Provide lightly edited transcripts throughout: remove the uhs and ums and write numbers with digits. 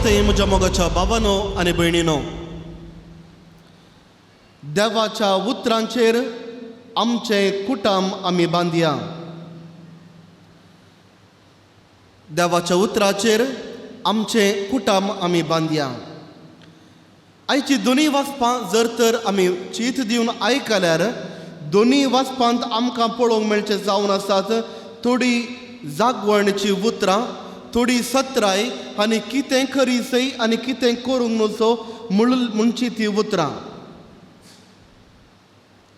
देवाथंय म्हज्या मोगाच्या बाबानो आनी भयणीनो, देवाच्या उतरांचेर आमचें कुटुंब आमी बांदया. देवाच्या उतराचेर आमचें कुटुंब आमी बांदया. आयची दोनूय वाचपां जर तर आमी चीत दिवन आयकल्यार दोनूय वाचपांत आमकां पळोवंक मेळचें जावन आसात थोडी जागवणची उतरां, थोडी सत्राय आनी कितें खरी सय आनी कितें करूंक न्हजो म्हणची ती उतरां.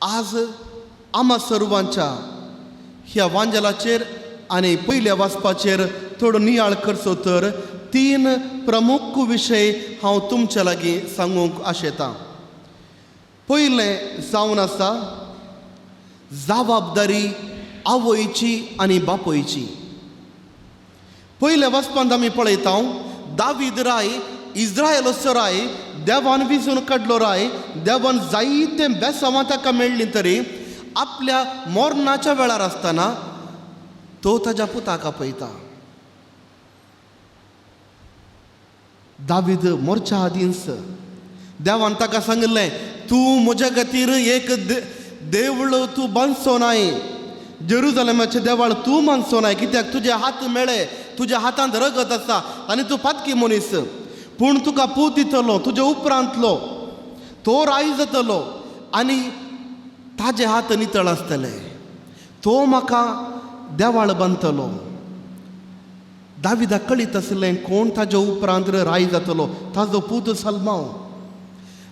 आज आमा सर्वांच्या ह्या वांजेलाचेर आनी पयल्या वाचपाचेर थोडो नियाळ करचो तर तीन प्रमुख विशय हांव तुमच्या लागीं सांगूंक आशेतां. पयलें जावन आसा जबाबदारी आवयची आनी बापयची. पयल्या वाचपांत आमी पळयता दावीद राय इज्रायलाचो राय, देवान विजून काडलो राय, देवान जायते बेसांवां ताका मेळ्ळीं तरी आपल्या मरणाच्या वेळार आसतना तो ताज्या पुताक आपयता. दावीद मरच्या आदींच देवान ताका सांगिल्लें, तूं म्हज्या खातीर एक देवूळ तूं बांदचो नाय, जेरुजलेमाचें देवळ तूं बांदचो नाय, कित्याक तुजे हात मेळे, तुज्या हातांत रगत आसा आनी तूं पातकी मनीस, पूण तुका पूत दितलो तुजे उपरांतलो, तो राय जातलो आनी ताजे हात नितळ आसतले, तो म्हाका देवाळ बांदतलो. दाविदाक कळीत आसलें कोण ताज्या उपरांत राय जातलो, ताजो पूत सलमाव.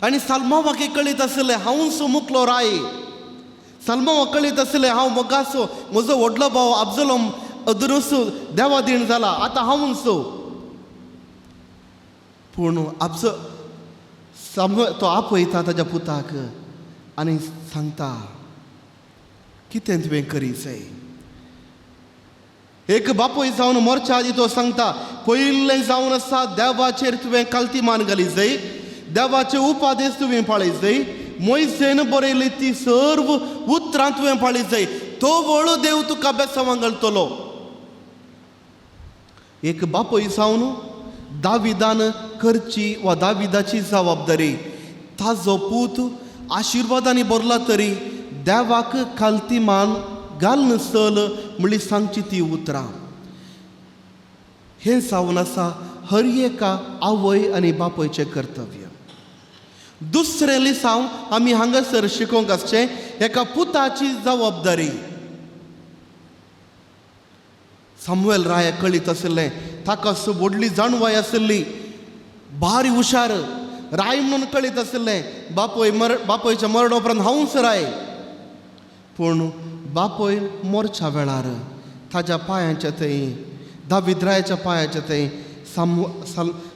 आनी सलमावाक कळीत आसलें हांवूच मुकलो राय. सलमावाक कळीत आसलें हांव मोगासो, म्हजो व्हडलो भाव अब्सलोम अदरुस देवादीण जाला, आतां हांवूच. पूण तो आपयता ताज्या पुताक आनी सांगता कितें तुवें करी जाय. एक बापूय जावन मरच्या आदी तो सांगता, पयलें जावन आसा देवाचेर तुवें कालती मान घाली जाय, देवाचे उपादेश तुवें पाळी जाय, मोयसेन बरयली ती सर्व उतरां तुवें पाळी जाय, तो व्हडलो देव तुका बेसांवां घालतलो. एक बापूय जावन दाविदान करची वा दाविदाची जबाबदारी, ताजो पूत आशिर्वादांनी भरला तरी देवाक कालती मान घालून चल म्हणली सांगची ती उतरां. हें जावन आसा हर एका आवय आनी बापयचें कर्तव्य. दुसरें लिसांव आमी हांगासर शिकोवंक आसचें एका पुताची जबाबदारी. सामुएल रायाक कळीत आशिल्लें, ताका व्हडली जाणवाय आशिल्ली, भारी हुशार राय म्हणून कळीत आशिल्लें, बापूय बापयच्या मरणा उपरांत हांवूच राय. पूण बापूय मोरच्या वेळार ताज्या पांयांच्या थंय, दावीद रायाच्या पांयाच्या थंय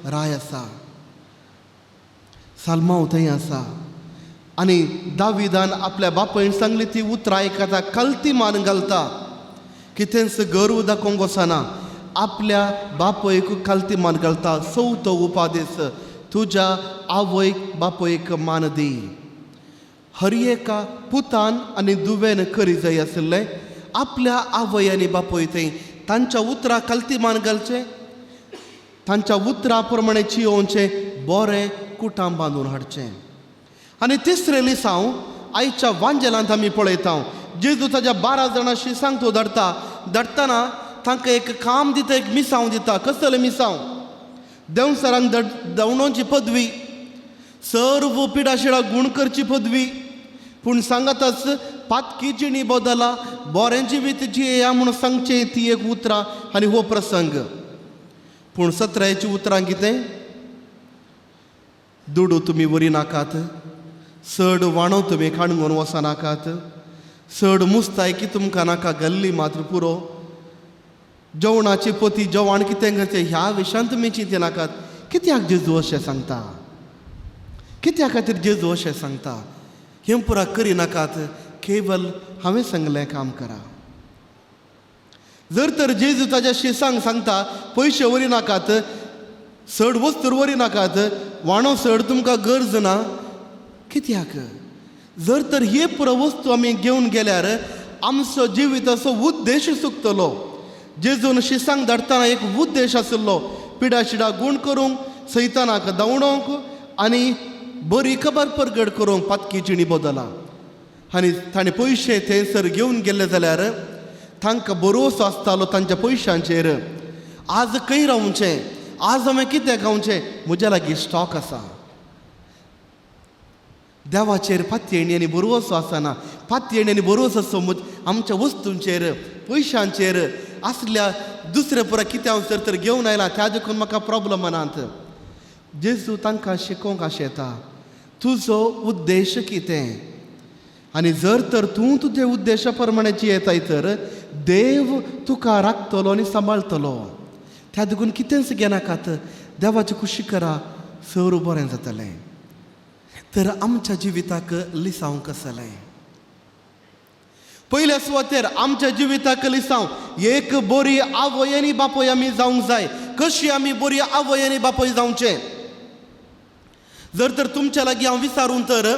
राय आसा, सालमाव थंय आसा. आनी दाविदान आपल्या बापयन सांगली ती उतरां आयकता, कलती मान घालता, कितेंच गर्व दाखोवंक वचना, आपल्या बापयक कलती मान घालता. चवथो उपादेश, तुज्या आवयक बापयक मान दी. हर एका पुतान आनी दुवेन करी जाय आशिल्लें आपल्या आवय आनी बापूय थंय तांच्या उतरां कलती मान घालचें, तांच्या उतरां प्रमाणे चियोवचें, बरें कुटां बांदून हाडचें. आनी तिसरें लिसांव आयच्या वांजेलांत आमी पळयता, जेजू ताज्या 12 जाणां शिसांक तो धाडटा, धाडटना तांकां एक काम दिता, एक मिसांव दिता. कसलें मिसांव? देंवचारांक दवणोची पदवी, सर्व पिडाशिडा गूण करची पदवी, पूण सांगाताच पातकी जिणी बदला, बरें जिवीत जियेया म्हूण सांगचें ती एक उतरां आनी हो प्रसंग. पूण सत्रायची उतरां कितें? दुडू तुमी वरी नाकात, चड वाणो तुमी काणगून वचनाकात, चड मुस्तायकी तुमकां नाका, गल्ली मात्र पुरो, जेवणाची पोती जेवण कितें करचें ह्या विशयान तुमी चिंती नाकात. कित्याक जेजू अशें सांगता? कित्या खातीर जेजू अशें सांगता? हें पुरा करी नाकात, केवल हांवें सांगलें काम करा. जर तर जेजू ताज्या शिसांक सांगता पयशे वरी नाकात, चड वस्तूर वरी नाकात, वाणो चड तुमकां गरज ना, कित्याक? जर तर हे पुरो वस्तू आमी घेवन गेल्यार आमचो जिविताचो उद्देश चुकतलो. जेजून शिसांक धाडटना एक उद्देश आशिल्लो, पिडा शिडा गूण करूंक, सैतानाक धांवडोवंक आनी बरी खबर परगट करूंक पातकी जिणी बदला. आनी ताणें पयशे थंयसर घेवन गेल्ले जाल्यार तांकां भरोसो आसतालो तांच्या पयशांचेर. आज खंय रावचें, आज हांवें कितें खावचें, म्हज्या लागीं स्टॉक आसा. देवाचेर पातयेणी आनी भरवंसो आसना. पातयेणी आनी भरवंसो आसो आमच्या वस्तूंचेर, पयशांचेर आसल्या दुसरे पुरा कितें हांव सर तर घेवन आयला त्या देखून म्हाका प्रोब्लम नात. जेजू तांकां शिकोवंक आशेता, तुजो उद्देश कितें, आनी जर तर तूं तुजे उद्देशा प्रमाणे जियेताय तर देव तुका राखतलो आनी सांबाळटलो. त्या देखून कितेंच घेनाकात, देवाची खुशी करा, सर बरें जातलें. तर आमच्या जिविताक लिसांव कसलें? पयल्या सुवातेर आमच्या जिविताक लिसांव एक बरी आवय आनी बापूय आमी जावंक जाय. कशी आमी बरी आवय आनी बापूय जावचें? जर तर तुमच्या लागीं हांव विचारून तर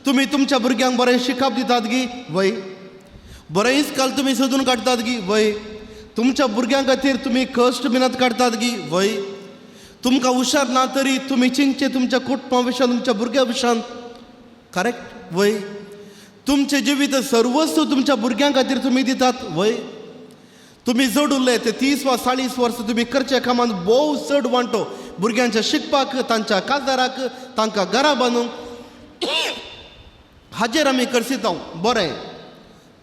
तुमी तुमच्या भुरग्यांक बरें शिकप दितात गी? वय. बरें इस्काल तुमी सोदून काडटात गी? वय. तुमच्या भुरग्यां खातीर तुमी कश्ट मिनत काडटात गी? वय. तुमकां हुशार ना तरी तुमी चिंतचें तुमच्या कुटुंबा विशयान, तुमच्या भुरग्यां विशयान, करेक्ट? वय. तुमचें जिवीत सर्वस्व तुमच्या भुरग्यां खातीर तुमी दितात? वय. तुमी जोड उरले ते 30 वा 40 वर्सां तुमी करच्या कामांत भोव चड वांटो भुरग्यांच्या शिकपाक, तांच्या काजाराक, तांकां घरा बांदूंक हाजेर आमी करसिता. बरें,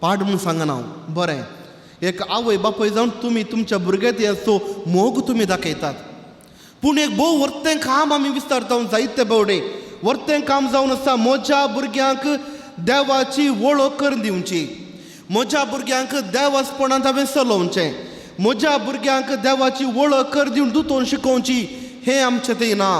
पाड म्हूण सांगना हांव, बरें. एक आवय बापूय जावन तुमी तुमच्या भुरग्याचो मोग तुमी दाखयतात. पूण एक भोव वर्तें काम आमी विस्तारता जायते भोवडे. वर्तें काम जावन आसा म्हज्या भुरग्यांक देवाची वळख करून दिवची, म्हज्या भुरग्यांक देवासपणांत हांवें चलोवचें, म्हज्या भुरग्यांक देवाची वळख कर दिवन दुतोवन शिकोवची, हें आमचें तें ना.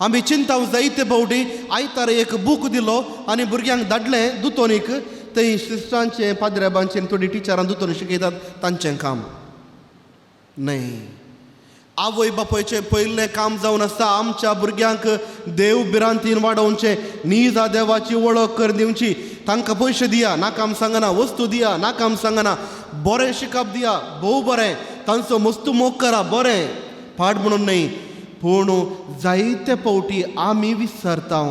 आमी चिंता जायते भोवटी आयतार एक बूक दिलो आनी भुरग्यांक धाडलें दुतोनीक, थंय सिस्टरांचें, पाद्र्याबांचें, थोडी टिचरां दुतोनी शिकयतात तांचें काम न्हय. आवय बापायचें पयलें काम जावन आसता आमच्या भुरग्यांक देव भिरांतीन वाडोवचें, निजा देवाची वळख कर दिवची. तांकां पयशे दिया नाका आम सांगना, वस्तू दिया नाका आम सांगना, बरें शिकप दिया, भोव बरें, तांचो मस्तू मोग करा, बरें, पाड म्हणून न्हय. पूण जायते फावटी आमी विसरता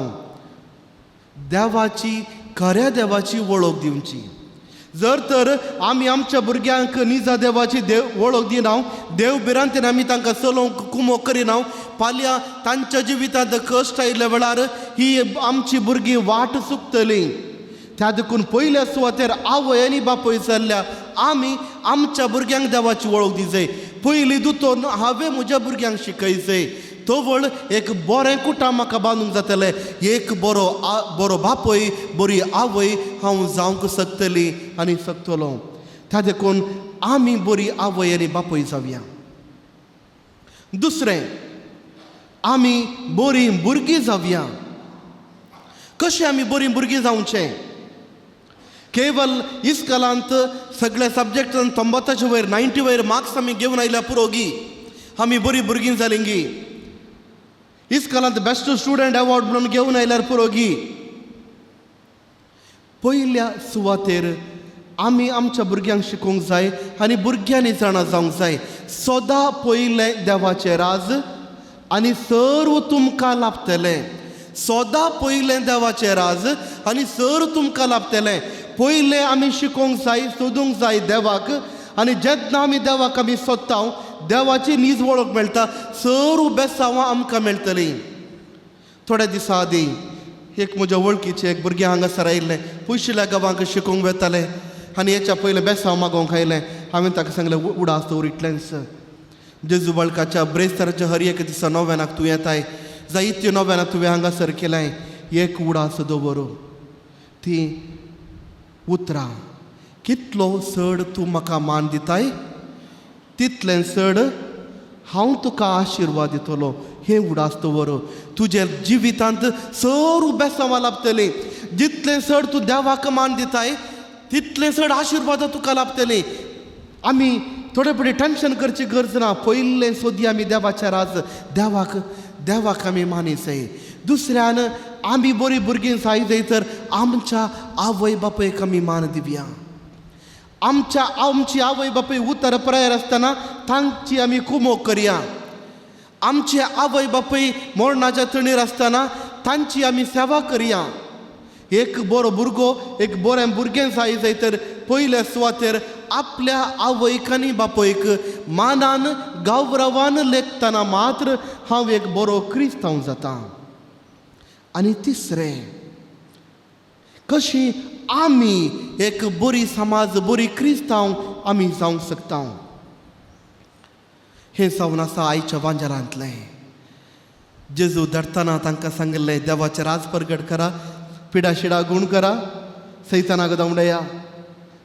देवाची, खऱ्या देवाची वळख दिवची. जर तर आमी आमच्या भुरग्यांक निजा देवाची देव वळख दिना, देव भिरांतेन आमी तांकां चलोवंक कुमोक करिना, फाल्यां तांच्या जिवितांत कश्ट आयिल्ल्या वेळार ही आमची भुरगीं वाट चुकतलीं. त्या देखून पयल्या सुवातेर आवय आनी बापूय चल्ल्या आमी आमच्या भुरग्यांक देवाची वळख दिजय. पयली दुतोन हांवें म्हज्या भुरग्यांक शिकयचय, तवळ एक बरें कुटां म्हाका बांदूंक जातलें, एक बरो बरो बापूय, बरी आवय हांव जावंक शकतली आनी शकतलो. त्या देखून आमी बरी आवय आनी बापूय जावया. दुसरें, आमी बरीं भुरगीं जावया. कशीं आमी बरीं भुरगीं जावचें? केवल इस्कलांत सगळे सब्जेक्टान 90च्या वयर, 90 वयर मार्क्स आमी घेवन आयल्या पुरो गी आमी बरीं भुरगीं जालीं गी? इस्कलांत बेस्ट स्टुडंट अवॉर्ड म्हणून घेवन आयल्यार पुरो गी? पयल्या सुवातेर आमी आमच्या भुरग्यांक शिकोवंक जाय आनी भुरग्यांनी जाणा जावंक जाय, सदां पयलें देवाचें राज आनी सर्व तुमकां लाभतलें. सदां पयलें देवाचें राज आनी सर्व तुमकां लाभतलें. पयलें आमी शिकोवंक जाय, सोदूंक जाय देवाक, आनी जेन्ना आमी देवाक आमी सोदता, देवाची नीज वळख मेळटा, सर्व बेसांवां आमकां मेळटलीं. थोड्या दिसां आदीं एक म्हज्या वळखीचें एक भुरगें हांगासर आयिल्लें, पयशिल्ल्या गांवांक शिकोवंक वेतालें आनी हेच्या पयलें बेसांव मागोवंक आयलें. हांवें ताका सांगलें, उडास दवर इतलेंच, जेजू बाळकाच्या ब्रेस्ताराच्या हर एक दिसा नोव्यानाक तूं येताय, जायत्यो नोव्यानां तुवें हांगासर केलाय, एक उडास दवर ती उतरां, कितलो चड तूं म्हाका मान दिताय तितलें चड हांव तुका आशिर्वाद दितलो. हें उडास दवर, तुज्या जिवितांत सर्व बेसांवां लाभतलीं. जितलें चड तूं देवाक मान दिताय तितलें चड आशिर्वाद तुका लाभतलीं. आमी थोडे पयलीं टेंशन करची गरज ना. पयलें सोदी आमी देवाच्या राज, देवाक देवाक आमी मानिसय. दुसऱ्यान आमी बरीं भुरगीं जाय जाय तर आमच्या आवय बापायक आमी मान दिवया. आमच्या आमची आवय बापूय उतर प्रायर आसतना तांची आमी कुमोक करया. आमचे आवय बापूय मरणाच्या तणीर आसतना तांची आमी सेवा करया. एक बरो भुरगो, एक बरें भुरगें जाय जाय तर पयल्या सुवातेर आपल्या आवयक आनी बापयक मानान गौरवान लेखतना मात्र हांव एक बरो क्रिस्तांव जाता. आनी तिसरें, कशी आमी एक बरी समाज, बरी क्रिस्तांव आमी जावंक शकता, हें जावन आसा आयच्या वांजरांतलें. जेजू धाडटना तांकां सांगिल्लें, देवाचें राज परगट करा, पिडा शिडा गूण करा, सैतानाक धांवडया,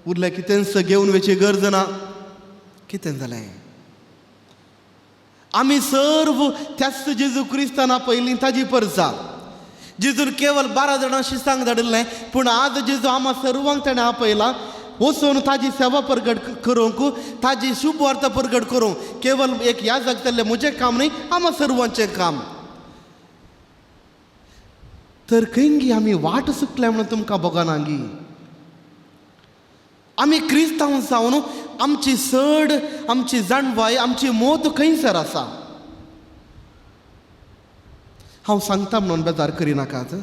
उरलें कितेंच घेवन वचची गरज ना. कितें जालें? आमी सर्व त्याच जेजू क्रिस्ताना पयलीं ताजी परजा. जेजून केवल 12 जाणां शिसांक धाडिल्लें, पूण आज जेजू आमा सर्वांक ताणें आपयला वचून ताजी सेवा परगट करूंक, ताजी शुभ वार्ता परगट करूंक. केवल एक ह्या जागतलें म्हजें काम न्ही, आमा सर्वांचें काम. तर खंयगी आमी वाट चुकल्या म्हणून तुमकां भोगना गी? आमी क्रिस्तांव जावन आमची सड, आमची जाणवाय, आमची मोत खंयसर आसा? हांव सांगता म्हणून बेजार करिनाकात,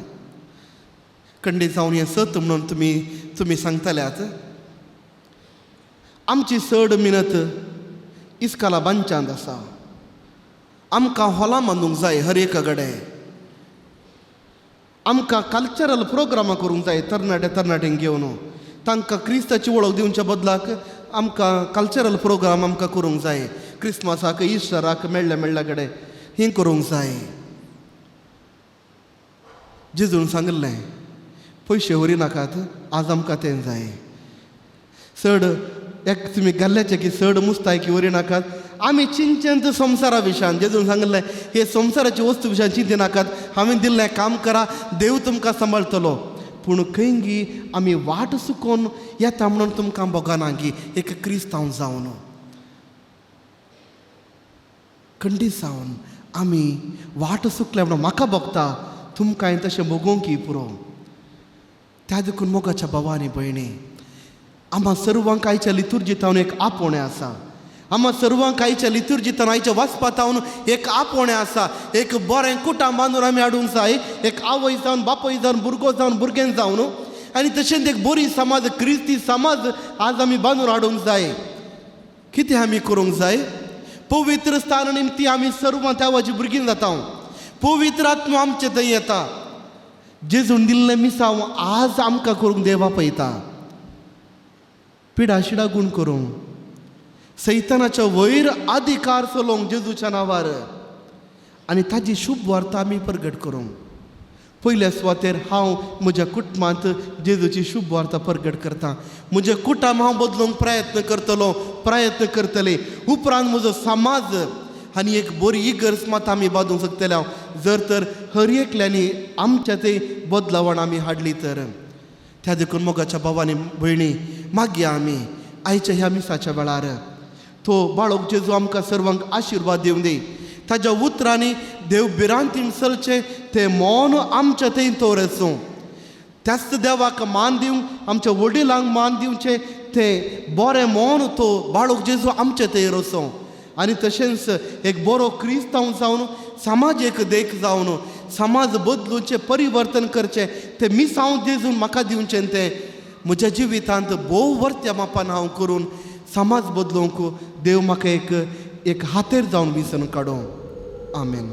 कंडी जावन हें सत म्हणून तुमी सांगतल्यात. आमची चड मिनत इस्काला बांदच्यांत आसा. आमकां हॉलां बांदूंक जाय हर एका कडेन, आमकां कल्चरल प्रोग्रामां करूंक जाय तरणाटे तरणाट्यांक घेवन, तांकां क्रिस्ताची वळख दिवच्या बदलाक आमकां कल्चरल प्रोग्राम आमकां करूंक जाय. क्रिस्मसाक, इस्टराक मेळ्ळ्या मेळ्ळ्या कडेन हें करूंक जाय. जेजून सांगिल्लें, पयशे व्हरी नाकात, आज आमकां तें जाय. चड एक तुमी गल्ल्याचें की चड मुस्तायकी व्हरी नाकात. आमी चिंतचें संवसारा विशयान. जेजून सांगिल्लें, हे संवसाराची वस्तू विशयान चिंती नाकात, हांवें दिल्लें काम करा, देव तुमकां सांबाळटलो. पूण खंयगी आमी वाट चुकोवन येता म्हणून तुमकां भोगना गी एक क्रिस्तांव जावन? खंडीत जावन आमी वाट चुकल्या म्हणून म्हाका भोगता, तुमकां तशें भोगोवंक पुरो. त्या देखून मोगाच्या भावा आनी भयणी, आमा सर्वांक आयच्या लितुर्जितावन एक आपोवणें आसा. आमा सर्वांक आयच्या लितुर्जितावन, आयच्या वाचपातावन एक आपोवणें आसा. एक बरें कुटां बांदून आमी हाडूंक जाय, एक आवय जावन, बापूय जावन, भुरगो जावन, भुरगें जावन, आनी तशेंच एक बरी समाज, क्रिस्ती समाज आज आमी बांदून हाडूंक जाय. कितें आमी करूंक जाय? पवित्र स्थान निमती आमी सर्वां देवाची भुरगीं जाता. पवित्र आत्मा आमचे थंय येता. जेजून दिल्लें मिसांव आज आमकां करूंक देव आपयता. पिडा शिडा गूण करूंक, सैतानाच्या वयर अधिकार चलोवंक जेजूच्या नांवार, आनी ताजी शुभ वार्ता आमी परगट करूंक. पयल्या सुवातेर हांव म्हज्या कुटुंबांत जेजूची शुभ वार्ता परगट करता. म्हजें कुटुंब हांव बदलूंक प्रयत्न करतलो, प्रयत्न करतले. उपरांत म्हजो समाज आनी एक बरी इगर्ज मात आमी बांदूंक शकतले हांव, जर तर हर एकल्यांनी आमच्या ते बदलावण आमी हाडली तर. त्या देखून मोगाच्या भावांनी भयणी, मागया आमी आयच्या ह्या मिसाच्या वेळार तो बाळक जेजू आमकां सर्वांक आशिर्वाद दिवं दी. ताज्या उतरांनी देव भिरांतीन चलचें तें मौन आमच्या थंय दवरचूं. त्याच देवाक मान दिवंक, आमच्या वडिलांक मान दिवचें तें बरें मौन तो बाळक जेजू आमच्या थंय रचों. आनी तशेंच एक बरो क्रिस्तांव जावन समाज एक देख जावन समाज बदलुचें, परिवर्तन करचें तें मिसांव जेजून म्हाका दिवचें तें म्हज्या जिवितांत भोव वर्त्या मापान हांव करून समाज बदलूंक देव म्हाका एक एक हातेर जावन विसरून काडूं. आमेन.